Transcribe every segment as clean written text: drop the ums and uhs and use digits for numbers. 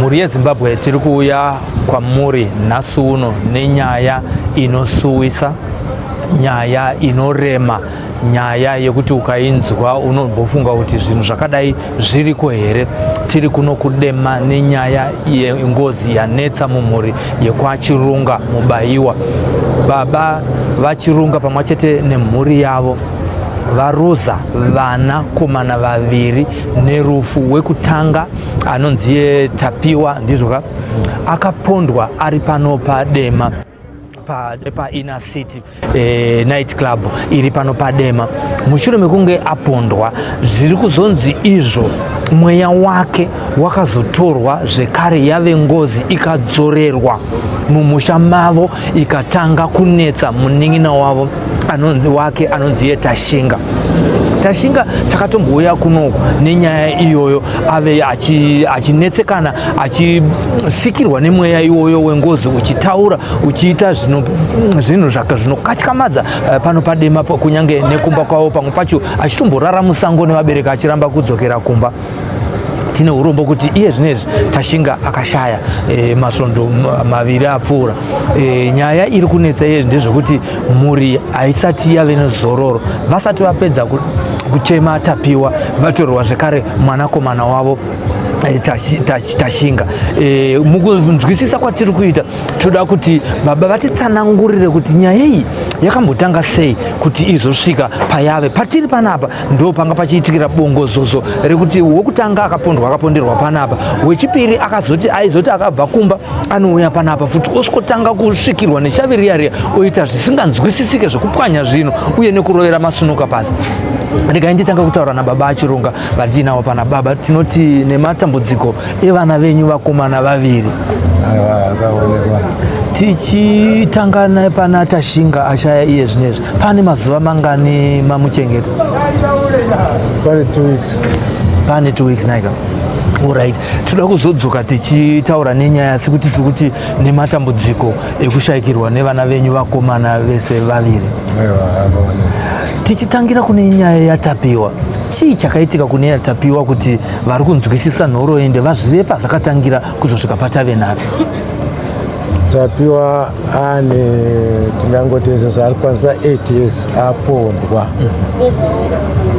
Mhuri yeZimbabwe, tiri kuuya kwamuri nhasi uno nenyaya inosuwisa, nyaya inorema, nyaya yekuti ukainzwa unombofunga kuti zvinhu zvakadai zviriko here. Tiri kuno kuDema nenyaya yengozi yanetsa mumhuri yekwaChirunga Mubaiwa. Baba vaChirunga pamwe chete nemhuri yavo varuza vana komana vaviri nerufu. Wekutanga anonzi Tapiwa, ndizvo ka, akapondwa ari pano paDema paInner City night club iri pano paDema. Mushure mekunge apondwa, zviri kuzonzi izvo mweya wake wakazotorwa zvekare yave ngozi, ikadzorerwa mumusha mavo, ikatanga kunetsa munin'ina wavo anonzi wake anonzi iye Tashinga. Tashinga takatombouya kunoku nenyaya iyoyo, ave achinetsekana, achisvikirwa nemweya iwoyo wengozi, uchitaura, uchiita zvinhu zvinokatyamadza pano paDema, kunyange nekumba kwavo. Pamwe pacho achitomborara musango nevabereki, achiramba kudzokera kumba. Tine urombo kuti iye zvinezvi Tashinga akashaya masvondo 2 apfuura. Nyaya iri kunetsa iye ndezvekuti mhuri haisati yave nezororo. Vasati vapedza kuchema Tapiwa, vatorwa zvekare mwanakomana wavo Tashinga. Mukunzwisisa kwatiri kuita, toda kuti baba vatitsanangurire kuti nyaya iyi yakambotanga sei kuti izosvika payave patiri panapa. Ndo panga pachiitikira bongozozo rekuti wokutanga akapondwa, akaponderwa panapa. Wechipiri akazoti aizoti akabva kumba anouya panapa futi, osvikotanga kusvikirwa neshavi riya riya, oita zvisinganzwisisike zvekupwanya zvinhu uye nekurovera masunuka pasi. Regai nditanga kutaura nababa aChirunga vandiinawo pana. Baba, tinoti nematambudziko evana venyu vakomana vaviri. Akaonekwa. Tichitanga pana Tashinga ashaya iye zvinezvi, pane mazuva mangani mamuchengeta? Pane 2 weeks. Pane 2 weeks naika. Alright, toda kuzodzoka tichitaura nenyaya, asi kuti tiri kuti nematambudziko ekushayikirwa nevana venyu vakomana vese vaviri. Aiwa, akaonekwa. Tichitangira kune nyaya yaTapiwa, chii chakaitika kune yaTapiwa kuti vari kunzwisisa nhoroondo vazive pazvakatangira kuzosvika patave nhasi? Tapiwa ane, tingangoti izvozvo ari kukwanisa 8 years apondwa,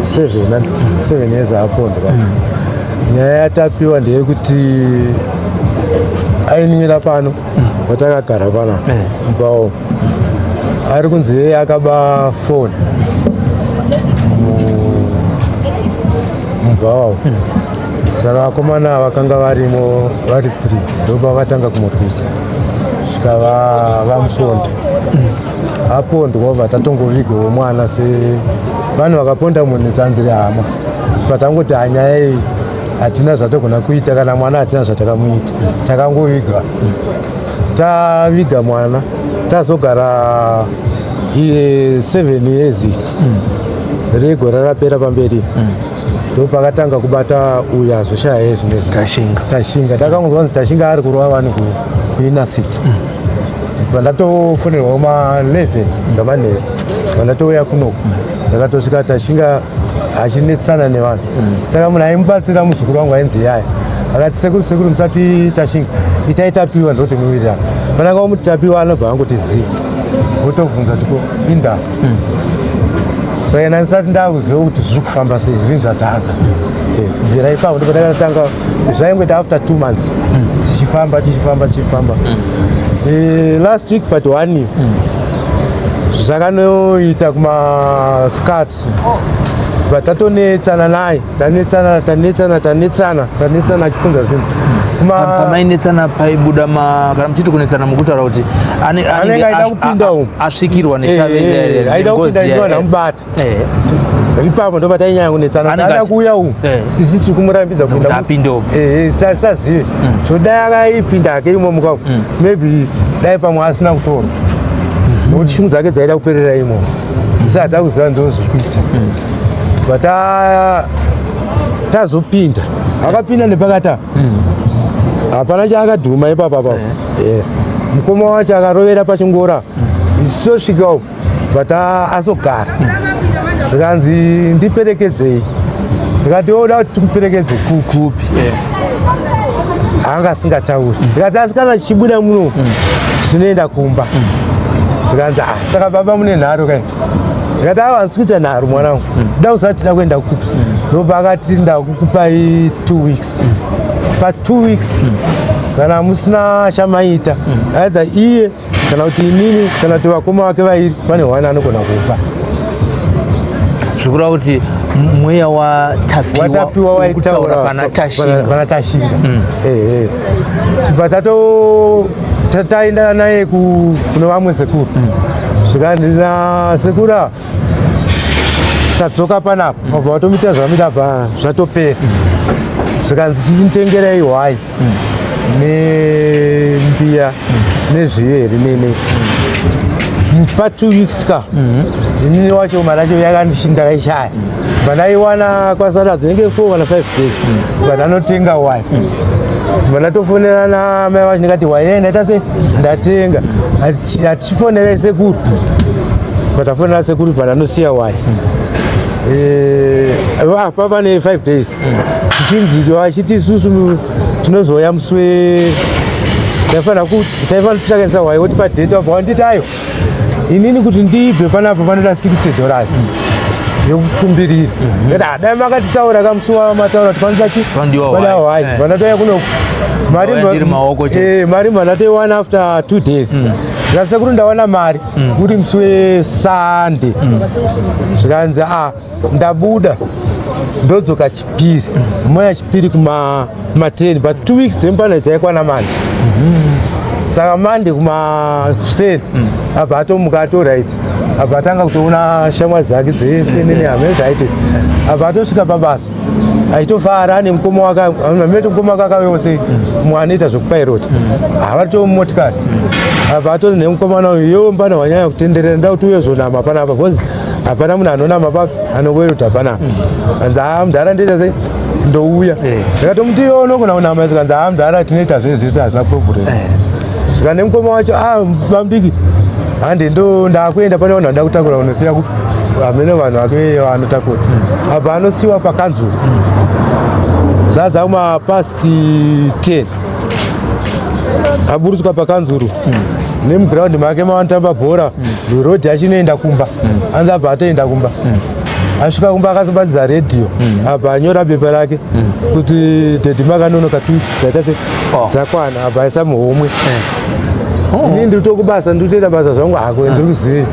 7 years apondwa. Nyaya yaTapiwa ndeyekuti ainwira pano patakagara pana mbawo. Ari kunzi iye akaba foni mubhawawo. Saka vakomana vakanga varimo vari 3 ndopavakatanga kumurwisa, svika vamuponda. Apondwa, obva tatongovigawo mwana sevanhu vakaponda munhu dzanziri hama. Patangoti hanyaya iyi hatina zvatogona kuita, kana mwana hatina zvatakamuita, takangoviga. Taviga mwana, tazogara iye 7 years regore rapera pamberi, ndo pakatanga kubata uyu azoshaya zvinezvi. Tashinga. Tashinga, takangonzwa kunzi Tashinga ari kurova vanhu kuInner City. Pandatofonerwa ma11 dzamanheru, pandatouya kunoku, ndakatosvika Tashinga achinetsana nevanhu. Saka munhu aimubatsira muzukuru wangu ainzi Yaya. Akati, "Sekuru, sekuru, musati Tashinga, itai Tapiwa, ndokuti muwirirana." Pananga wamuti Tapiwa, anobva angoti zii, wotobvunza tiko inda. Saka ina ndisati ndakuziva kuti zviri kufamba sei zvinhu zvatanga. Kubvira ipapo ndipo takatanga. Zvaingoita after 2 months tichifamba, tichifamba, tichifamba. Last week but one zvakanoita kumascat, but tatonetsana naye, tanetsana, tanetsana, tanetsana, tanetsana, achipunza zvinhu. Pamainetsana paibuda kana muchiti kunetsana, mukutaura kuti Anenge aida kupinda umu. Asvikirwa Aida kupinda, neshavi. Ndamubata ipapo, ndo patainyanya kunetsana. Anenge Ada kuuya umu, isi tiri kumurambidza. Kuti apinde umu. Sazive so dai akaipinda hake imomo ka, maybe dai pamwe asina kutorwa, nokuti shungu dzake dzaida kuperera imomo. Isi hatakuziva ndo zviri kuita, but tazopinda, akapinda nepakati apa, hapana chaakadhuma ipapo apapo. Mukoma wacho akarovera pachingora, isi tosvika umu, but azogara. Zvikanzi, "Ndiperekedzei." Ndikati, "Oda kuti tikuperekedze Kupi? Anga asingatauri. Ndikati asi kana chichibuda muno tinoenda kumba. Zvikanzi ah, saka baba mune nharo kai? Ndikati awa handisi kuita nharo mwana wangu, da usati tida kuenda kupi. Ndopaakati ndakukupai 2 weeks. Pa 2 weeks kana musina chamaita, either iye kana kuti inini kana kuti vakoma vake vairi, pane hwana anogona kufa. Zvikureva kuti mweya waTapiwa waTapiwa uri kutaura waitaura pana Tashinga. Pana Tashinga, ehe. Chibva taenda naye kune vamwe sekuru. Zvikanzi nasekuru, "Ah, tadzoka panapa." Vabva vatomuita zvavamuita pa zvatopera. Zvikanzi chinditengerai hwai nembiya nezviyeri nene pa 2 weeks ka. Inini wacho mari yacho yakandishindakaishaya, bandaiwana kwasara dzinenge 4 kana 5 days, bandanotenga wai. Bandatofonera namai vacho, ndikati wai ndaita se ndatenga, hatichifonerai sekuru. Patafonera sekuru, bandanosiya wai. Pava ne 5 days chichinzi vachiti isusu tinozouya musi we taifanira kuti taifanira kutakaendesa wai, woti padate wabva wanditi ayo inini kuti ndibve panapa panoda $60 yekukumbirira. Ndati "Ah, dai makatitaura kamusi wamataura kuti panoda chi Panodiwa panoda hwai." hwai. Vandatoya kunoku mari Ndauya ndiri maoko chete. Mari mandatoiwana after 2 days. Zvikanzi sekuru ndawana mari kuri musi weSunday. Zvikanzi a ndabuda ndodzoka Chipiri, moya Chipiri kuma 10, but 2 weeks dzemupana dzaikwana Monday. Saka Monday kumaseni abva atomuka ato right, abva atanga kutoona shamwari dzake dzese nenehama zvaite. Abva atosvika pabasa achitofara ane mukoma wake, amete mukoma wake akauyawo sei, mumwe anoita zvekupairota, havarito mumotikari. Abva atonzi nemukomana uyu, iwe mbana wanyanya kutenderera, nda kuti uye zonama panapa because hapana munhu anonama papi anowerota panapa. Anzi haa mudhara ndoita sei, ndouya. Ndikatomuti iwe unogona kunama. Zvikanzi haa mudhara tinoita zvese zvese, hazvina problem. Zvika nemukoma wacho, a bamudiki handi ndo ndakuenda, pane vanhu vanoda kutakura unosiya hamene vanhu vake vanotakura. Apa anosiyiwa pakanzuru dzadza kuma past 10, aburutswa pakanzuru nemugiraundi make mavanotamba bhora, rodhi achinoenda kumba. Anzi abva atoenda kumba. Asvika kumba akazobatidza redhiyo, abva anyora bepa rake kuti daddy makanonoka, 2 weeks dzaita se dzakwana. Abva aisa muhomwe. Inini ndiri tokubasa, ndiri kutoita basa zvangu hako, ndiri kuzivei.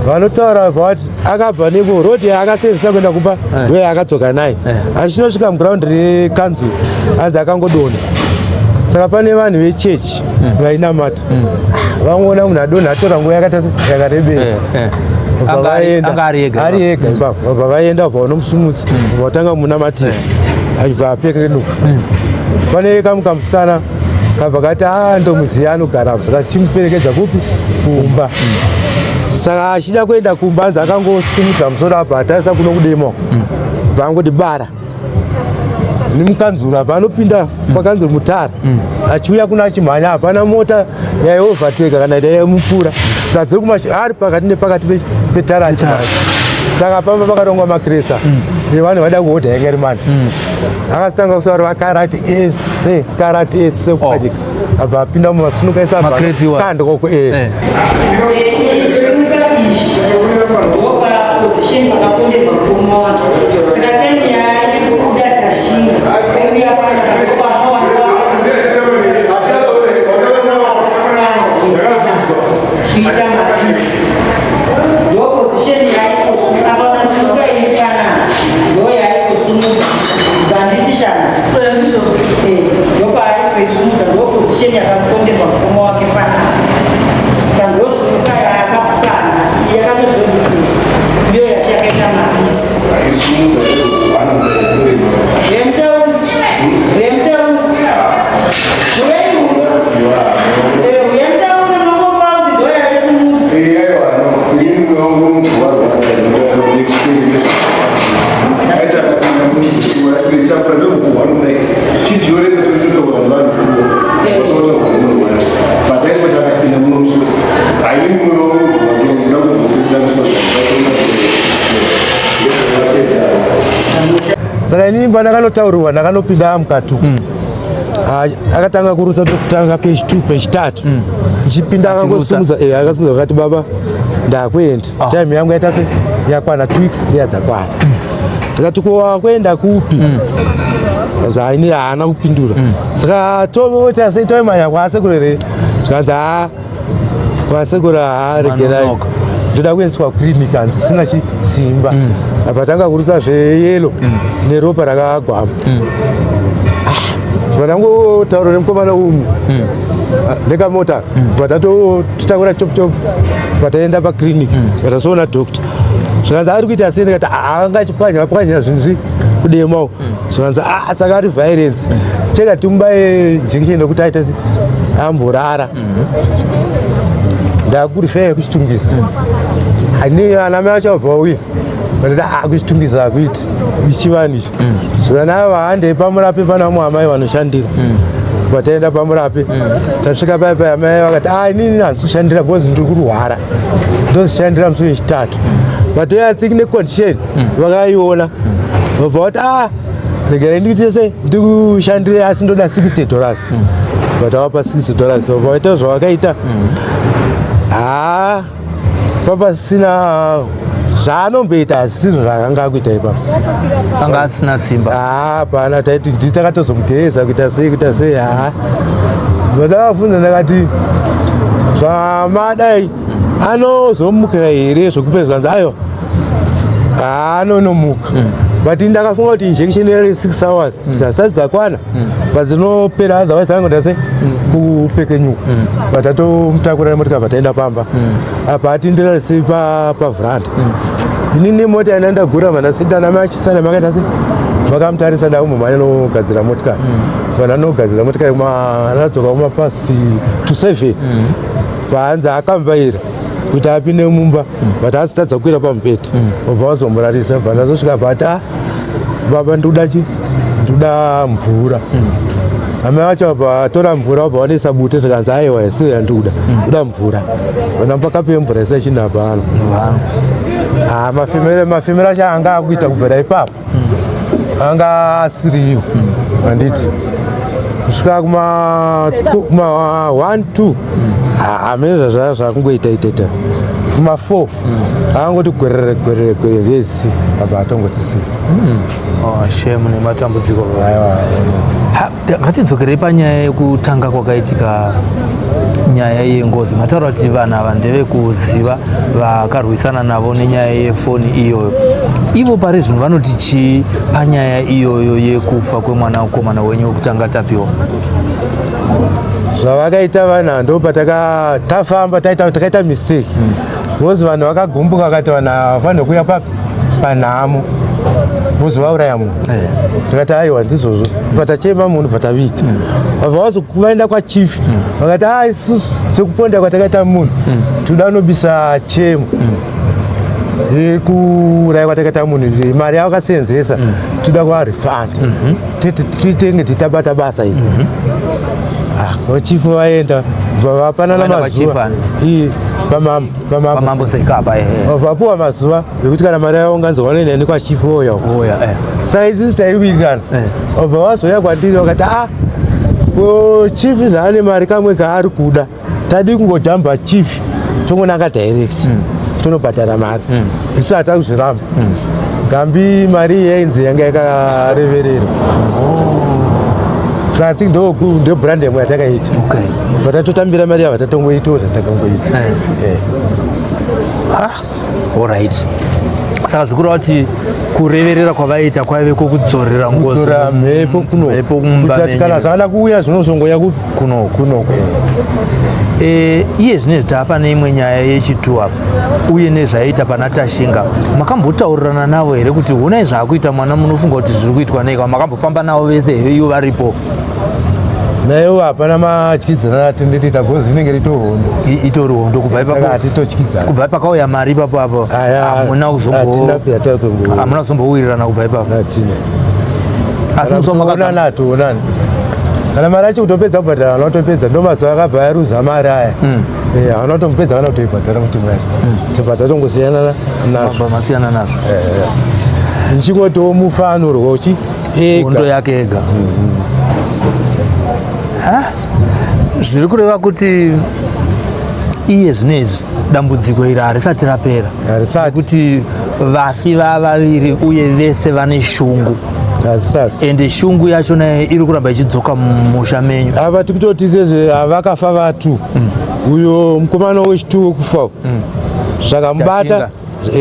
Vanotaura vati akabva neko rodhi yaakasenzesa kuenda kumba ndo yaakadzoka naye. Achinosvika mugiraundi rekanzuru anzi akangodonha. Saka pane vanhu vechechi vainamata, vangoona munhu adonha atora nguva yakaita yakarebesa. Vabva Anga vaenda. Anga ari ega. Ari ega ipapo. Vabva vaenda, vabva vanomusumutsa, vabva vatanga munamatira, achibva apekenuka. Pane kamwe kamusikana kabva kati a ndomuziya anogara apo, saka chimuperekedza kupi, kumba. Saka achida kuenda kumba anzi akangosimudza musoro apa atarisa kuno kudemo, bva angoti bara nemukanzuru. Apa anopinda pakanzuru mutara achiuya kuno achimhanya, hapana mota yaiovateka kana yaimupfuura, dzadziri kumashure ari pakati nepakati petara achimhanya. Saka pamba pakarongwa makresa evanhu vaida kuhodha yanga iri mandi. Akasitanga kuswara vakarati ese, karati ese kupachika, abva apinda mumasunuka ese. Makreti iwayo. Kandokoko. Isunuka izvi ndopaposition pakaponderwa mukoma wake. Saka time yaaibuda Tashinga aiuya panapa ndopanowanikwa kuita mapisi. Ndo position yaaikosuka, akaona sunuka iri panapa ndo yaaikosumudza dzanditi shana ndopaaikoisumudza, ndo position yakaponderwa mukoma wake panapa. Saka ndosunuka yaakapana yakatozoripisa ndiyo yacho yakaita mapisi. Remtauni, uyemtauni mangopa kuti ndo yaisumudza. Saka inini pandakanotaurirwa ndakanopinda mukati. Akatanga kurutsa pekutanga, pechi2, pechitatu, ichipinda. Achirutsa. Akangosimudza, akasimudza akati, "Baba, ndakuenda." Time yangu yaita se yakwana, 2 weeks dziya dzakwana. Ndikati, "Ko wakuenda kupi?" Zaini haana kupindura. Saka toita sei? Toimanya kwasekuru here? Zvikanzi, "Ha, kwasekuru, ha, regerai." Manonoka. "Ndoda kuendeswa kuclinic, handisina chisimba." Apa tanga kurutsa zveyellow neropa rakagwama. Vandangotaura nemukomana umu nekamota, vatatotakura chop chop, vataenda paclinic, vatasoona doctor. Zvikanzi, "Ari kuita sei?" Ndikati, "Anga achipwanya pwanya zvinhu kudemawo." Zvikanzi, "A, saka ari violence, cheka timubaye injection rekuti aita se amborara." Ndakurefer kuChitungwiza. Ani ana mai acho abva uya, vandati, "A, kuChitungwiza hakuiti, ichivanhu ichi." Zvikanava, "Handei pamurape, pana vamwe amai vanoshandira." Vataenda pamurape, tasvika paya paya, amai vakati, "A, inini handisi kushandira because ndiri kurwara, ndozishandira musi wechitatu." But I think necondition vakaiona, vabva vati, "A, regerai ndikuite sei, ndikushandire, asi ndoda $60." Vatavapa $60, vabva vaita zvavakaita. Haa, papasina zvaanomboita, hazisizvo zvaakanga akuita ipapo. Anga asina simba. Haa, pana taiti ndisi takatozomugeza, kuita sei, kuita sei. Haa, ndakavabvunza ndakati, "Zvamadai anozomuka here zvokupedza?" Zvanzi, "Aiwa, haanonomuka." But ndakafunga kuti injection iri 6 hours dzasati dzakwana, but dzinopera, otherwise angoda sei kupekenyuka. But atomutakura nemotikari, bataenda pamba apa, atindirarisi pavhuranda. Inini mota yana ndagura, mandasita namachisana, makaita sei, vakamutarisa. Ndakumumhanya nogadzira motikari, vanhu anogadzira motikari, anadzoka kuma past to 7, paanzi akambaira kuti apinde mumba, but asitadza kukwira pamubhedha, wabva wazomurarisa. Bva ndazosvika, bati, "A, baba, ndikuda chi ndikuda mvura." Amai vacho vabva vatora mvura, vabva vanoisa bute. Zvikanzi, "Aiwa, isiyo yandikuda, kuda mvura." Vanamba kapu yemvura isa chinhapano. Ha, mafemero acho anga akuita kubvira ipapo anga asiriwo, handiti, kusvika kuma 1 2, hamene zvazvaa zvakungoita itaita. Kuma 4 akangoti gwerere gwerere gwerere, ndezi apa atongotisiya. Oh, shame, nematambudziko. Aiwa. Ngatidzokerei panyaya yekutanga kwakaitika nyaya yengozi. Mataura kuti vanhu ava ndevekuziva, vakarwisana navo nenyaya yefoni iyoyo. Ivo pari zvino vanoti chii panyaya iyoyo yekufa kwemwanakomana wenyu wekutanga, Tapiwa? Zvavakaita vanhu, ndo pataka tafamba taita, takaita mistake, because vanhu vakagumbuka, vakati vanhu havafaniri kuuya panhamo because vauraya munhu. Tikati, "Aiwa, ndizvozvo." Patachema munhu, pataviga, vabva vaenda kwachief, vakati, "A, isusu sekuponda kwatakaita munhu, tinoda kunobisa chemo yekuuraya kwatakaita munhu, mari yavakasenzesa toda kuvarefund, titenge titabata basa iri." Vachief vaenda, vapanana Vaenda mazuva. kwachief? Ii, pamambo. Pamambo Sekapa, ehe. Vapuwa mazuva ekuti kana mari yavo nganzi wanoenda nekwachief oya. Oya, eh. Saka isusu taiwirirana. Vabva vazouya kwandiri, vakati, "A, ko chief zvaane mari kamwe kaari kuda, tadi kungojamba chief, tongonanga direct, tonobhadhara mari." Isu hatakuzviramba gambi, mari yainzi yanga yakarevererwa. Saka I think ndo brand yamwe yatakaita. Bva tatotambira mari yava, tatongoitawo zvatakangoita. Ah, alright, saka zvikureva kuti kureverera kwavaita kwaive kwokudzorera ngozi. Kudzora mhepo kuno. Mhepo mumba Kuitira kuti kana menyu. zvakada kuuya, zvinozongoya Kunoku. Kunoku. Iye zvinezvi taapa neimwe nyaya yechitu apa, uye nezvaiita pana Tashinga. Makambotaurirana navo here kuti hunai zvaakuita mwana, munofunga kuti zviri kuitwa nei? Kana makambofamba navo vese here ivo varipo? Naiwo hapana matyidzana atinditiita, because inenge rito hondo. Itori hondo kubva Saka ipapo. hatitotyidzana. Kubva pakauya mari ipapo apo, Aya, hamuna hatina tazombo hamuna kuzombowirirana kubva ipapo? Hatina. Asi musi Toonana, hatuonani. Kana mari acho kutopedza kubhadhara, haana kutopedza. Ndo mazuva akabva yaruza mari aya. Haana kutomupedza kana kutoibhadhara futi mari, tibva tatongosiyana nazvo. Mabva masiyana nazvo. Ndichingotiwo mufa anorwa uchi Hondo ega. yake ega. Zviri kureva kuti iye zvino izvi dambudziko iri harisati rapera, Harisati. Kuti vafi vavaviri uye vese vane shungu. Harisati. Ende shungu yacho nayo iri kuramba ichidzoka mumusha menyu. Apa tikutoti sezve vakafa vatu, uyo mukomana wechitu wekufa zvakamubata.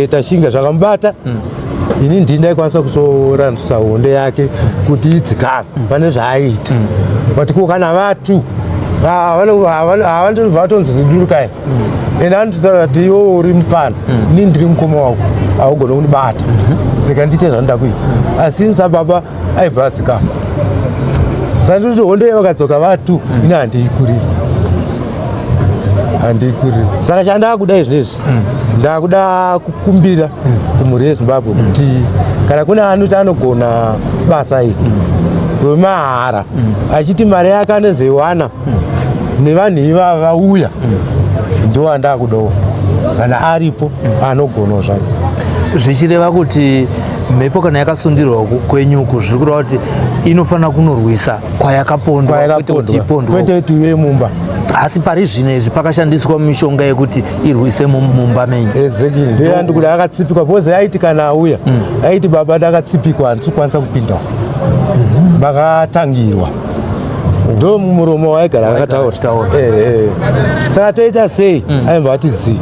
Tashinga zvakamubata. Ini ndini ndaikwanisa kuzorandusa hondo yake kuti idzikame pane zvaaiita, but ko kana vatu havandobva vatonzi zidurukai, ende anototaura kuti iwe uri mupfana, ini ndiri mukoma wako, haugone kundibata, rega ndiite zvanoda kuita. Asi ini sababa aibva adzikama. Saka ndinoti hondo iyi vakadzoka vatu, ini handiikuriri, handiikuriri. Saka chandakuda izvinezvi, ndakuda kukumbira kumhuri yeZimbabwe kuti kana kune anoti anogona basa iri wemahara, achiti mari yake anozoiwana nevanhu ivava vauya, ndo andakudawo kana aripo anogonawo zvake. Zvichireva kuti mhepo kana yakasundirwa kwenyuku, zviri kureva kuti inofanira kunorwisa kwayakapondwa, kwete kuti ipondwe. Kwete kuti iwe mumba. Asi pari zvino izvi pakashandiswa mishonga yekuti irwise mumba menyu. Exactly, ndoyandikuda. Akatsipikwa because aiti kana auya aiti, "Baba, ndakatsipikwa, handisi kukwanisa kupinda, makatangirwa." Ndo mumuromo waigara akataura. Achitaura. Saka toita sei? Aimba ati zii.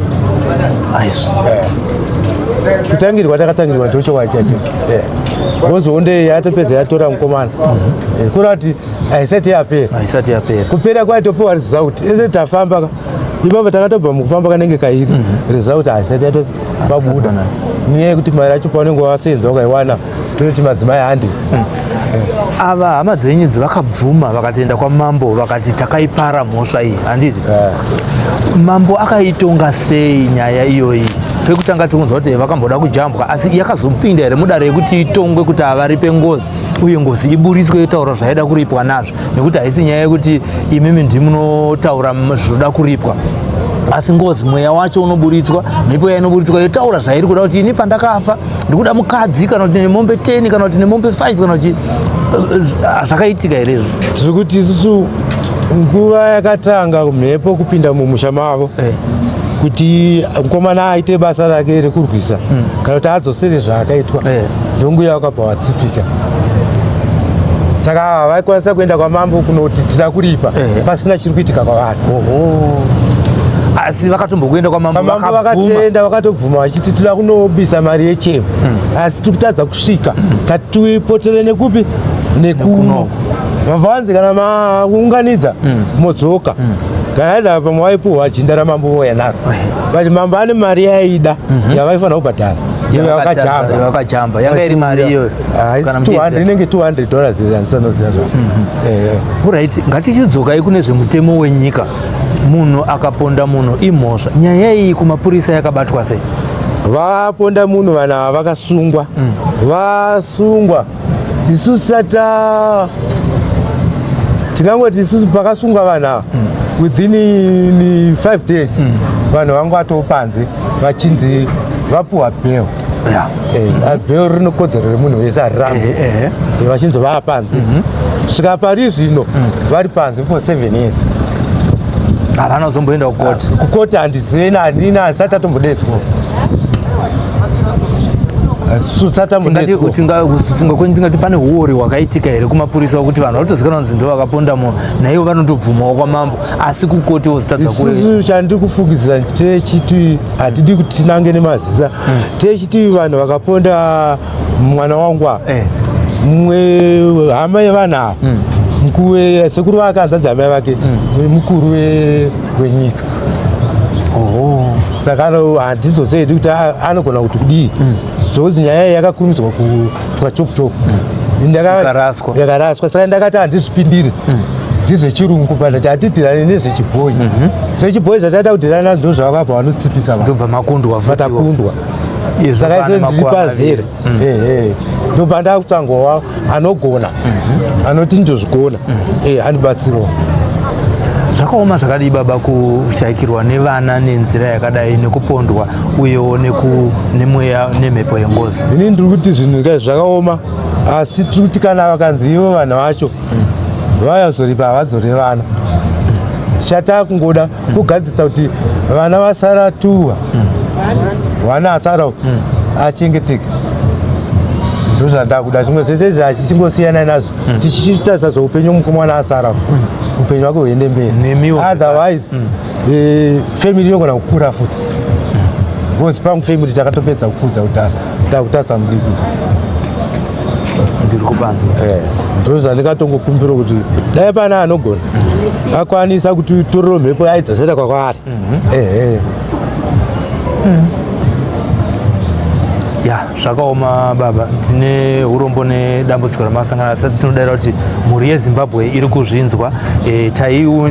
Aizvi. Kutangirwa takatangirwa, ndochokwadi chacho, because hondo iyi yatopedza yatora mukomana. Kureva kuti haisati yapera. Haisati yapera. Kupera kwaitopiwa result ese tafamba ka ipapo, takatobva mukufamba kanenge kairi, result haisati yatobabuda nenyaya yekuti mari yacho paunenge wasenza ukaiwana, tototi madzimai hande. Ava hama dzenyu idzi vakabvuma, vakatoenda kwamambo, vakati takaipara mhosva iyi, handiti? Mambo akaitonga sei nyaya iyoyi? Pekutanga tikunzwa kuti vakamboda kujambwa, asi yakazopinda here mudare yekuti itongwe kuti havaripe ngozi, uye ngozi iburitswe yotaura zvaida kuripwa nazvo? Nekuti haisi nyaya yekuti imimi ndimunotaura zvinoda kuripwa, asi ngozi mweya wacho unoburitswa, mhepo yainoburitswa yotaura zvairi kuda, kuti ini pandakafa ndikuda mukadzi, kana kuti nemombe 10, kana kuti nemombe 5, kana kuti zvakaitika here izvo? Tiri kuti isusu nguva yakatanga mhepo kupinda mumusha mavo kuti mukomana aite basa rake rekurwisa kana kuti adzosere zvaakaitwa, ndonguya wakabva watsipika. Saka havaikwanisa kuenda kwamambo kunoti tida kuripa pasina chiri kuitika kwavari. Oho, asi vakatombokuenda kwamambo? Kwamambo. Vakabvuma. Vakatenda, vakatobvuma vachiti tida kunobisa mari yechemo, asi tiri kutadza kusvika, tatipotere nekupi? Nekuno. Nekuno. Vabva vanzi kana maunganidza modzoka, kana aida pamwe waipuhwa jinda ramambo voya naro, but mambo ane mari yaida yavaifanira kubhadhara iyo yakajamba. Yakajamba yanga iri mari iyoyo? Haisi Kana 200 muchiziva. Inenge $200, handisanoziva zvavo. Alright, ngatichidzokai kune zvemutemo wenyika. Munhu akaponda munhu imhosva. Nyaya iyi kumapurisa yakabatwa sei? Vaponda munhu, vanhu ava vakasungwa. Vasungwa, isusu sata tingangoti isusu pakasungwa vanhu ava, within 5 days vanhu vanga vatoo panze, vachinzi vapuhwa bail. Bail rine kodzero remunhu wese, harirambi. Vachinzi vaa panze, svika pari zvino vari panze for 7 years. Havana kuzomboenda kukoti? Kukoti handizeni, hanina, handisati atombodedzwa, Tingati satombodedzwa. Tingati pane huori hwakaitika here kumapurisa, wekuti vanhu vanotozikanwa kunzi ndo vakaponda munhu, naivo vanotobvumawo kwamambo, asi kukoti wozotadza ku Isusu chandiri kufungidzira techiti, hatidi kuti tinange nemazisa, techiti vanhu vakaponda mwana wangu ava, mumwe hama yevanhu ava, mukuru, sekuru vake, hanzvadzi amai vake, mukuru wenyika. Oho. Saka handizosedi kuti anogona kuti kudii, zvokuti nyaya iyi yakakurumidzwa kuitwa chop chop. Yakaraswa. Yakaraswa. Saka ndakati handizvipindire, ndizvechirungu, pandati hatidhirane nezvechibhoyi. Zvechibhoyi zvataita kudhirana nazvo, ndo zvavakabva vanotsipika vanhu. Ndobva makundwa futi. Vatakundwa. Izvo Saka pane iso ndiri makuva pazere. Ehe, ndobva ndakutangowa anogona, anoti ndozvigona, andibatsirawo. Zvakaoma zvakadii, baba, kushayikirwa nevana nenzira yakadai, nekupondwa, uyewo nemweya nemhepo yengozi? Ini ndiri kuti zvinhu kai zvakaoma, asi tiri kuti kana vakanzi ivo vanhu vacho. Vauya kuzoripa havadzore vana. Chatakungoda kugadzirisa kuti vana vasara tuwa vana asara achengeteke, ndozvandakuda. Zvimwe zvese izvi hachichingosiyana nazvo, tichichitarisa zveupenyu mukomana asara, upenyu hwake huende mberi. Nemiwo. Otherwise family inogona kukura futi, because pangu family takatopedza kukudza kudhara, takutarisa mudiki. Ndiri kupanzwa. Ndo zvandingatongokumbira kuti dai pana anogona akwanisa kuti torero mhepo aidzaseta kwakwaari, ehe. Ya, zvakaoma baba, tine urombo nedambudziko ramasangana, asi tinodaira kuti mhuri yeZimbabwe iri kuzvinzwa.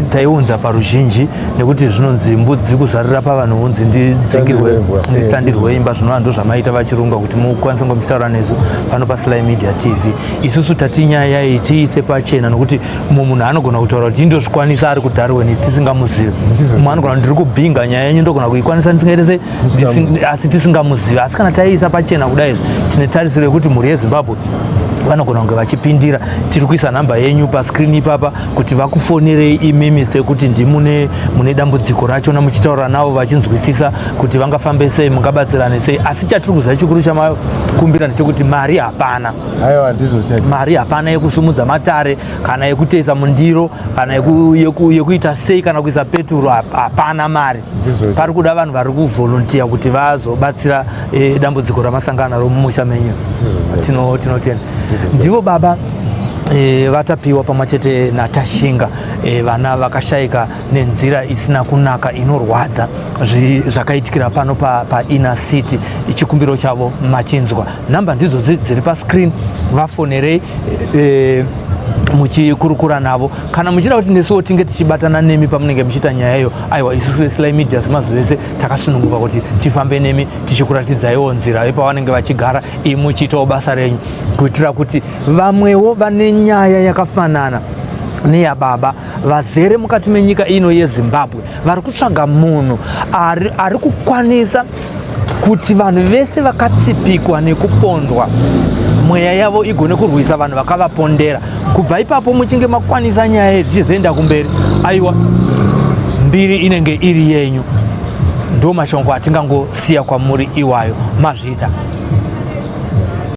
Taiunza paruzhinji nekuti zvinonzi mbudzi kuzarira pavanhu hunzi ndidzingirwe Tsandirwe imbwa. Nditsandirwe imba, zvinova ndo zvamaita vachirunga kuti mukwanise kunge muchitaura nesu pano paSly Media TV. Isusu tati nyaya iyi tiise pachena nokuti mumwe munhu anogona kutaura kuti indozvikwanisa ari kuDarwin, isi tisingamuzivi. Ndizvo. Mumwe anogona kuti ndiri kubhinga nyaya yenyu, ndogona kuikwanisa ndisingaite sei, asi tisingamuzivi. Asi kana taiisa pachena kudai izvi, tine tarisiro yekuti mhuri yeZimbabwe vanogona kunge vachipindira. Tiri kuisa nhamba yenyu pascreen ipapa kuti vakufonerei imimi sekuti ndimune mune dambudziko rachona, muchitaura navo vachinzwisisa kuti vangafambe sei, mungabatsirane sei. Asi chatiri kuziva chikuru chamakumbira ndechekuti mari hapana. Aiwa, ndizvo chete. Mari hapana yekusumudza matare kana yekuteisa mundiro kana yekuita sei kana kuisa peturo, hapana mari. Ndizvo. Pari kuda vanhu vari kuvolunteer kuti vazobatsira dambudziko ramasangana naro mumusha menyu. Tinotenda. Ndivo baba vaTapiwa pamwe chete naTashinga, vana vakashayika nenzira isina kunaka inorwadza, zvakaitikira pano paInner City. Chikumbiro chavo machinzwa, nhamba ndidzo dziri pascreen, vafonerei muchikurukura navo. Kana muchida kuti nesuwo tinge tichibatana nemi pamunenge muchiita nyaya iyo, aiwa, isusu veSly Media semazuva ese takasununguka kuti tifambe nemi tichikuratidzaiwo nzira yepavanenge vachigara, imi muchiitawo basa renyu, kuitira kuti vamwewo vane nyaya yakafanana neyababa vazere mukati menyika ino yeZimbabwe vari kutsvaga munhu ari kukwanisa kuti vanhu vese vakatsipikwa nekupondwa mweya yavo igone kurwisa vanhu vakavapondera. Kubva ipapo muchinge makwanisa nyaya iyi zvichizoenda kumberi, aiwa, mbiri inenge iri yenyu. Ndo mashoko atingangosiya kwamuri iwayo. Mazviita.